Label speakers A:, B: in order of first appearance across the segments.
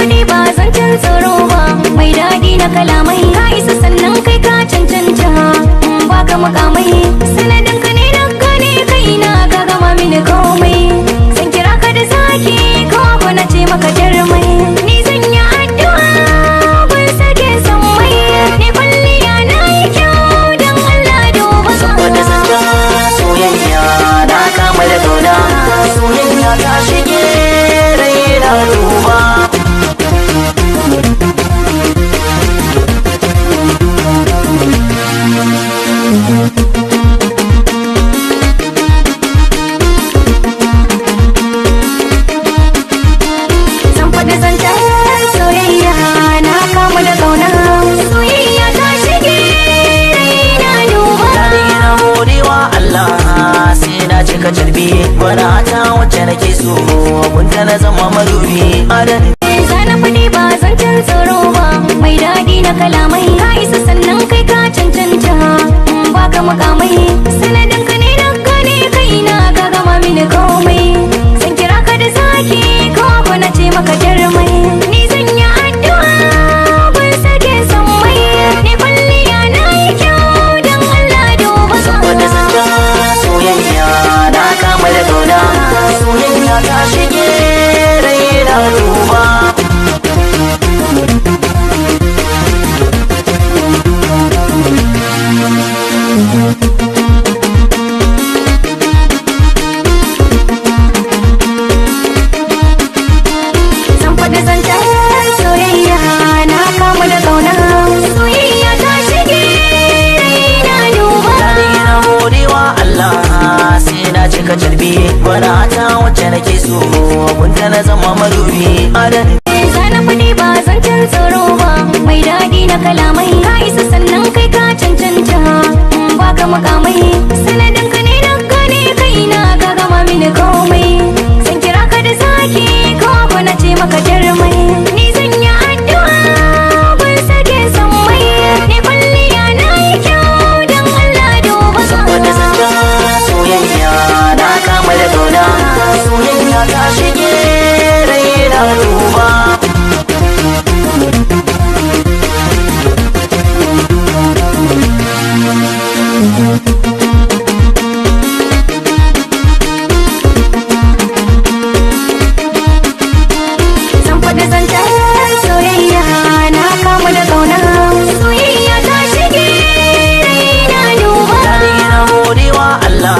A: faɗi ba zancen tsoro ba, mai daɗi na kalamai. Ka isa sannan kai ka cancanta, in baka mukamai. Sanadin ka ne na gane kaina, ka gama mini komai. Zan kira ka da zaki ko ko na ce maka jarumai. Ni zan yi addu'a gun sake san mai. Ni kwalliya na yi kyau don Allah duba.
B: Saboda zancen soyayya na kama da kauna, soyayya ta shige raina duba.
A: Zan faɗi zancen soyayya na kama da kauna, soyayya ta shige raina duba.
B: Na na godewa Allah sai na cika carbi, gwada ta wacce nake so, gunta na zama madubi. Adan
A: Zana faɗi ba zancen tsoro ba, mai daɗi na kalamai. Ka isa sannan kai ka cancanta, in baka mukamai. Sanadin ka ne na gane kaina, ka gama mini komai. Zan kira ka da zaki ko ko na ce maka jarumai. Ni zan yi addu'a gun sake san mai. Ni kwalliya na yi kyau don Allah duba.
B: Saboda zancen soyayya na kama da kauna, soyayya ta shige raina duba.
A: Zan faɗi zancen soyayya na kama da kauna, soyayya ta shige raina duba.
B: Na godewa Allah sai na cika carbi, gwada ta wacce nake so, gunta na zama madubi. Adan
A: Zana faɗi ba zancen tsoro ba, mai daɗi na kalamai. Ka isa sannan kai ka cancanta, in baka mukamai. Sanadin ka ne na gane kaina, ka gama mini komai. Zan kira ka da zaki ko ko na ce maka jarumai. Ni zan yi addu'a gun sake san mai. Ni kwalliya na yi kyau don Allah duba.
B: Saboda zancen soyayya na kama da kauna, soyayya ta shige raina duba.
A: Zan faɗi zancen soyayya na kama da kauna, soyayya ta shige raina duba.
B: Na godewa Allah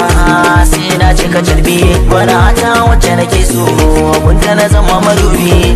B: sai na cika carbi, gwada ta wacce nake so, gunta na zama madubi.